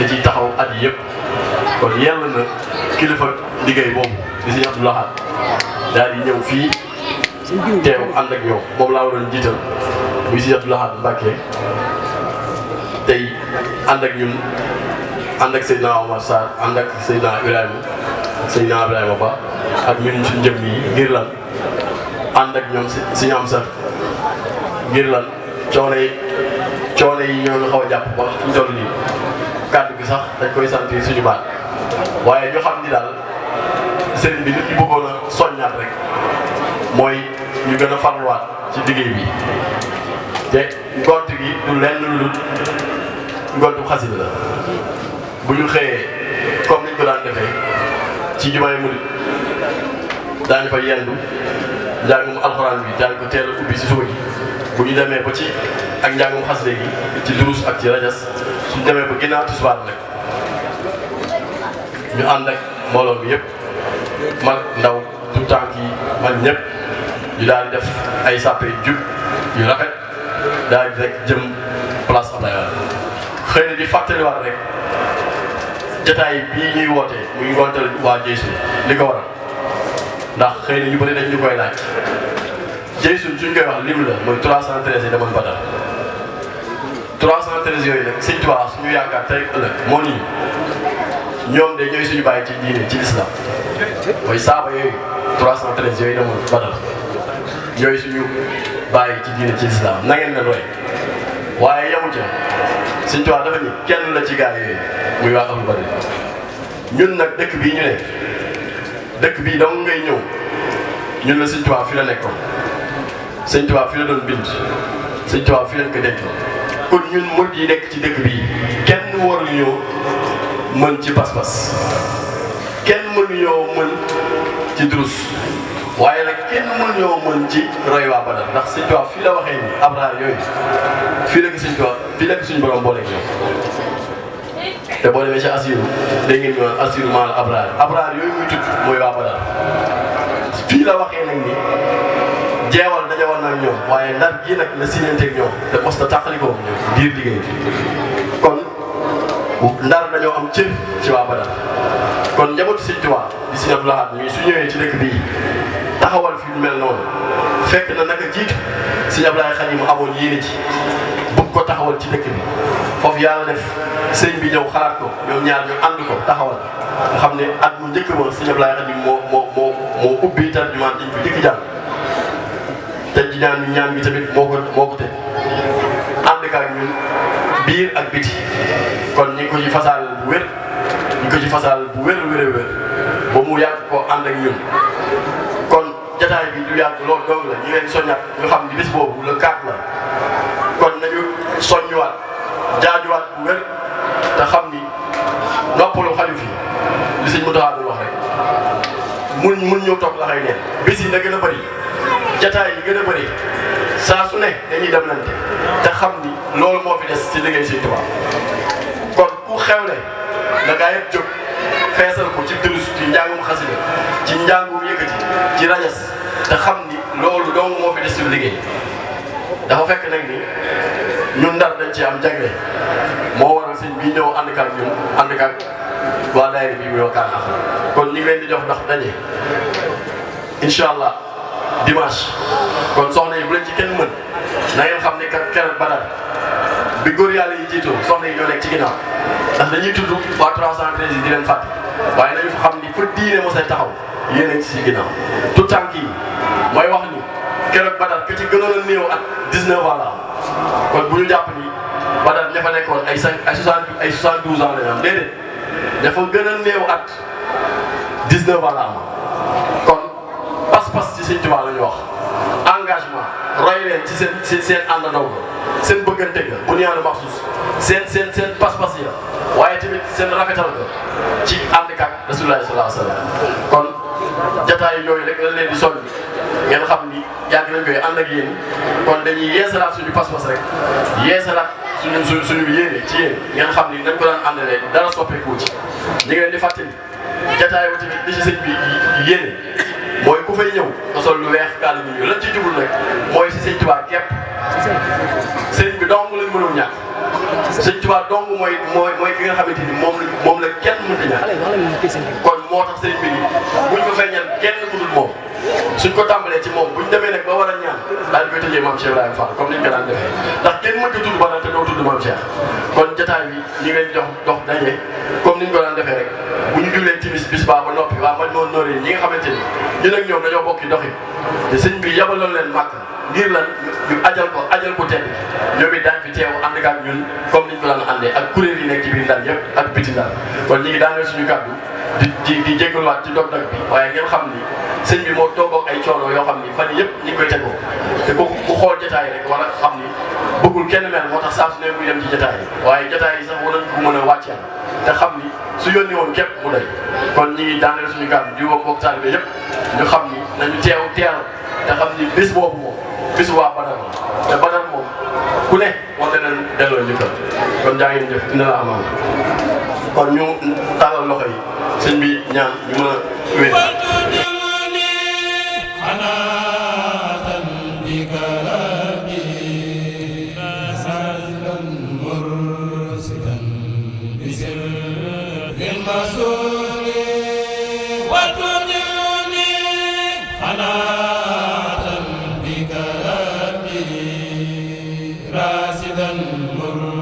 te ci taxaw at yi yëpp kon yàlla na kilifa liggéey boobu di Sëñ Abdou Lahad daal di ñëw fii teew ànd ak ñoom moom laa waroon jiital muy Sëñ Abdou Lahad Mbacké tey ànd ak ñun ànd ak Seydina Omar Sarr ànd ak Seydina Ibrahima Ba ak ñun suñu jëm yi ngir lan ànd ak ñoom si am sax ngir lan coono yi ñoo ñu xaw a jàpp ba fi ñu toll nii kàddu gi sax dañ koy sentir suñu baat waaye ñu xam ni daal sëriñ bi nit ñi bëggoon a soññaat rek mooy ñu gën a farluwaat ci liggéey bi te ngont gi du lenn lu dul ngontu xasida la bu ñu xëyee comme niñ ko daan defee ci jumaay murid daañu fa yendu njàngum alxuraan bi daañu ko teel a ubbi si suba gi bu ñu demee ba ci ak njàngum xasida gi ci durus ak ci rajas suñu demee ba ginnaaw tisbaar nag ñu ànd ak mbooloo bi yëpp mag ndaw tout tànk yi mag ñëpp ñu daal di def ay sàppe jub yu rafet daal di rek jëm place Abdoulaye Wade xëy na di fàttaliwaat rek jataay bii ñuy woote muy ngontal waa Jeysun li ko waral ndax xëy na ñu bëri dañ ñu koy laaj Jeysun suñ koy wax lim la mooy 313 yi demoon Badar 313 yooyu nag Sëñ Tuubaa suñu yaakaar tey ëllëg moo nii ñoom de ñooy suñu bàyyi ci diine ci lislam mooy saaba yooyu 313 yooyu demoon Badar ñooy suñu bàyyi ci diine ci lislam na ngeen leen roy waaye yamu ca Sëñ Tuubaa dafa ni kenn la ci gaay yooyu muy waa Ahlu Badr ñun nag dëkk bii ñu ne dëkk bii dong ngay ñëw ñun la Sëñ Tuubaa fi la nekkoon Sëñ Tuubaa fi la doon bind Sëñ Tuubaa fi lañ ko denc kon ñun murid yi nekk ci dëkk bii kenn waruñoo mën ci pas-pas kenn mënuñoo mën ci durus waaye nag kenn mënuñoo mën ci roy waa Badar ndax Sëñ Tuubaa fii la waxee ni abraar yooyu fii la ko Sëñ Tuubaa fii la ko suñu borom booleeg ñoom te boo demee ci Asiru dégg ngeen ñu naan Asiru maal abraar yooyu muy tudd mooy waa Badar fii la waxee nag ni jeewal dajawoon na ak ñoom waaye ndar gii nag la siñanteeg ñoom te mos na tàqalikoo ñoom diir liggéey kon ndar dañoo am cër ci waa Badar kon njabootu Sëñ Tuubaa di Sëñ Abdou Lahad ñuy su ñëwee ci dëkk bii taxawal fi mel noonu fekk na naka jiitu Sëñ Abdoulaye Khadim mu amoon yéene ci bëgg ko taxawal ci dëkk bi foofu yàlla def sëñ bi ñëw xalaat ko ñoom ñaar ñu ànd ko taxawal nga xam ne at mu njëkk ba Sëñ Abdoulaye Khadim moo ubbi tarjumaan diñ fi jëkk jàng te ji ñaan bi tamit moo ko te ànd ak ñun biir ak biti kon ñi ngi ko ci fasaal bu wér ba mu yàgg ko ànd ak ñun kon jataay bi du yàgg loolu dong la ñu leen soññat ñu xam ni bis boobu le 4 la kon nañu soññuwaat jaajuwaat bu wér te xam ni noppalu xaju fi li Sëñ Muntaxa doon wax rek mun ñëw toog la xëy neen bis yi na gën a bëri jataay yi gën a bëri saa su ne dañuy demlante te xam ni loolu moo fi des ci liggéey Sëñ Tuubaa kon ku xewle da ngaa yëpp jóg feesal ko ci durus ci njàngum xasida ci njàngum yëkkati ci rajas te xam ni loolu dong moo fi des ci liggéey dafa fekk nag ni ñun Ndar dañ ci am jagle moo waral sëñ bii ñëw ànd ak ñun ànd ak waa daayira bi muy Wakana Haqqan kon ñu ngi leen di jox ndax daje incha allah dimanche kon soxna yi bu leen ci kenn mën na ngeen xam ne kat keroog Badar bi góor yàlla yi jiitoo soxna yi ñoo nekk ci ginnaaw ndax dañuy tudd waa 313 yi di leen fàtte waaye nañu fa xam ni fu diine mos a taxaw yéen a ngi ci ginnaaw tout tànk yi mooy wax ni keroog Badar ki ci gënoon a néew at 19 ans la am kon bu ñu jàpp ni Badar ña fa nekkoon ay 72 ans la ñu am déedéet dafa gën a néew at 19 ans la am kon pas-pas ci Sëñ Tuubaa la ñu wax engagement roy leen ci seen àndandoo seen bëggante ga bu ñaanu maxsuus seen pas-pas ya waaye tamit seen rafetal ga ci ànd ak Rasulullah sallallahu alayhi wa sallam kon jataay yooyu rek lañ leen di soññ ngeen xam ni yàgg nañ koy ànd ak yéen kon dañuy yeesalaat suñu pas-pas rek yeesalaat suñu yéene ci yéen ngeen xam ni nañ ko daan àndalee dara soppeeku ci ñu ngi leen di fàttali jataay ba tamit li ci sëñ bi yéene mooy ku fay ñëw nga sol lu weex kaala bi ñu lan ci jubul nag mooy si Sëñ Tuubaa képp sëñ bi dong lañ mënul ñàkk sëñ Tuubaa dong mooy ki nga xamante ni moom la kenn mënta ñaan kon moo tax sëriñ bi nii buñ ko feeñal kenn ku dul moom suñ ko tàmbalee ci moom buñ demee nag ba war a ñaan daal koy tëjee maam Cheikh Ibrahima Fall comme ni ñu ko daan defee ndax kenn mënta tudd ba te doo tudd maam Cheikh kon jotaay bi ñu ngi leen dox daje comme ni ñu ko daan defee rek bu ñu jullee timis bis ba noppi waa man moo nooree ñi nga xamante ni ñun ak ñoom dañoo bokki doxi te sëñ bi yabaloon leen màkk ngir lan ñu ajal ko tedd ñoom it daañu fi teew ànd ak ñun comme ni ñu ko daan àndee ak kuréel yi nekk ci biir Ndar yëpp ak biti Ndar kon ñu ngi daaneel suñu kàddu di jégaluwaat ci dog-dog bi waaye ngeen xam ni sëñ bi moo toogoog ay coono yoo xam ni fan yëpp ñu ngi koy tegoo te ku xool jotaay rek war a xam ni bëggul kenn mel moo tax saa su ne muy dem ci jotaay yi waaye jotaay yi sax war nañ ko mën a wàcceel te xam ni su yónni woon képp mu doy kon ñu ngi daaneel suñu kàddu di woo mbokk taalibe yëpp ñu xam ni nañu teel te xam ni bés boobu moom bésu waa Badar la te Badar moom ku ne war na leen delloo njëkkal kon jaa ngeen jëf dina la amal kon ñu tàllal loxo yi sëñ bi ñaan ñu mën a wéy راسدا